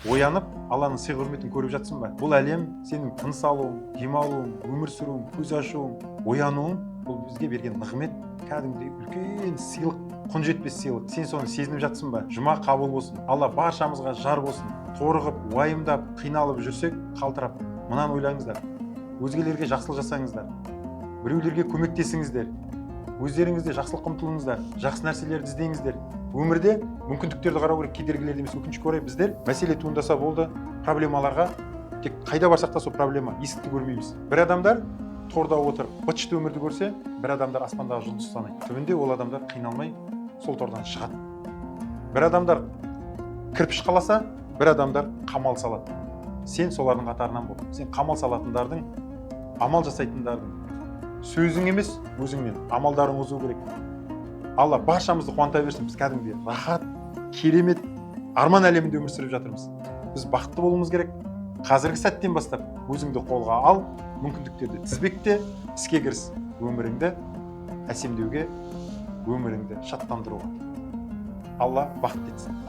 Оянып, Алланың сый құрметін көріп жатсың ба? Бұл әлем сенің тыныс алуың, демалуың, өмір сүруің, көз ашуың, оянуың, бұл бізге берген нығмет, кәдімгідей үлкен сыйлық, құн жетпес сыйлық. Сен соны сезініп жатсың ба? Жұма қабыл болсын, Алла баршамызға жар болсын. Торығып, уайымдап, қиналып жүрсек, қалтырап, мынаны ойлаңыздар: өзгелерге жақсылық жасаңыздар, біреулерге көмектесіңіздер, өздеріңіз де жақсылыққа ұмтылыңыздар, жақсы нәрселерді іздеңіздер. Өмірде мүмкіндіктерді қарау керек, кедергілерді емес. Өкінішке орай, біздер мәселе туындаса болды, проблемаларға тек, қайда барсақ та, сол проблема, есікті көрмейміз. Бір адамдар торда отырып быт-шыт өмірді көрсе, бір адамдар аспандағы жұлдыз санайды. Түбінде ол адамдар қиналмай сол тордан шығады. Бір адамдар кірпіш қаласа, бір адамдар қамал салады. Сен солардың қатарынан бол. Сен қамал салатындардың, амал жасайтындардың сөзің емес, өзіңмен амалдарың озу керек. Алла баршамызды қуанта берсін. Біз кәдімгідей рахат, керемет арман әлемінде өмір сүріп жатырмыз. Біз бақытты болуымыз керек. Қазіргі сәттен бастап өзіңді қолға ал, мүмкіндіктерді тізбекте, іске кіріс, өміріңді әсемдеуге, өміріңді шаттандыруға. Алла бақытты етсін.